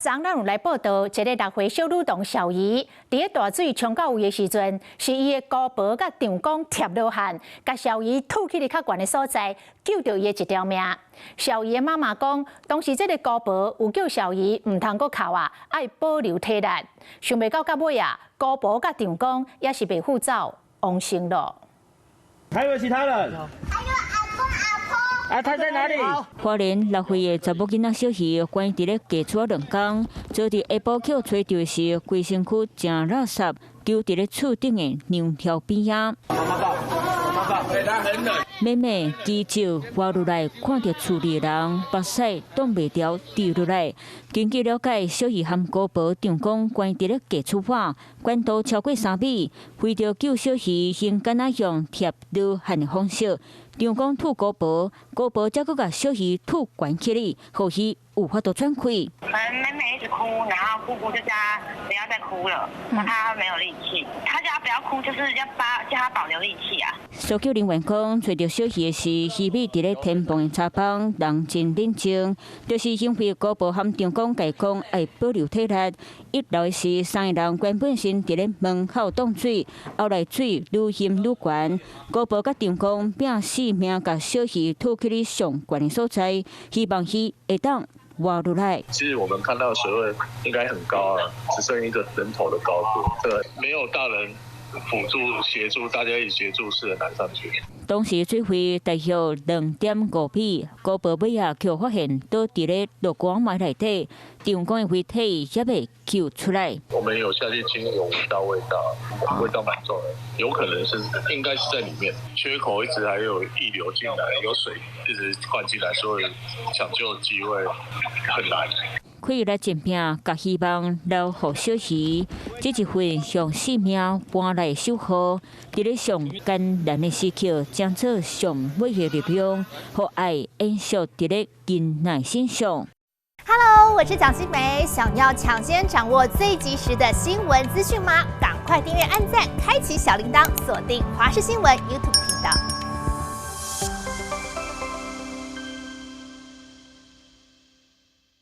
昨咱有來報道，一个6歲小女童小怡，佇咧大水沖到位的時陣，是伊的姑婆佮丈公疊羅漢，共小怡吐去咧較懸的所在，救著伊的一條命。小怡的媽媽講，當時這个姑婆有叫小怡毋通閣哭啊，愛保留體力。想袂到到尾啊，姑婆佮丈公也是袂赴走，往生咯。還有其他人？還有阿公阿婆。啊，他在哪裡？花蓮6歲的查某囡仔小魚，關佇咧家厝2工，昨佇下晡去揣著時，規身軀誠垃圾，丟佇咧厝頂的梁柱邊仔。媽媽抱，媽媽抱，對，他很冷。妹妹記者活落來，看著厝裡的人，目屎擋袂牢滴落來。根據了解，小魚和姑婆丈公關佇咧家厝外，懸度超過3米，為著救小魚，用桿仔用疊羅漢的方式，丈公吐姑婆，姑婆才閣共小魚吐懸起來，予伊有法度喘氣。反正妹妹一直哭，然後姑姑就叫她不要再哭了，那她沒有力氣，她叫她不要哭，就是要把叫她保留力氣啊。搜救人員講，揣著小魚的時，魚尾佇咧天棚的柴房，人真冷靜，就是因為姑婆和丈公共講愛保留體力。一樓的時，三个人原本先佇咧門口擋水，後來水愈淹愈懸，姑婆佮丈公拼死命共小魚吐去咧上懸的所在，希望伊會當活落來。其實我們看到水位應該很高啊，只剩一個人頭的高度。這個沒有大人輔助協助，大家一起協助是很難上去。當時水位大約2.5米，姑婆尾仔予發現倒佇咧落光埋內底，丈公的遺體猶未救出來。我們有下去清，有聞到味道，味道蠻重的，有可能是應該是在裡面，缺口一直還有溢流進來，有水一直灌進來，所以搶救機會很難。開來前拼，共希望留予小魚，這一份用性命換來的守護，佇咧上艱難的時刻，將做上尾的力量，予愛延續佇咧囡仔身上。 Hello，我是蔣新梅，想要搶先掌握最及時的新聞資訊嗎？趕快訂閱、按讚、開啟小鈴鐺，鎖定華視新聞 YouTube 頻道。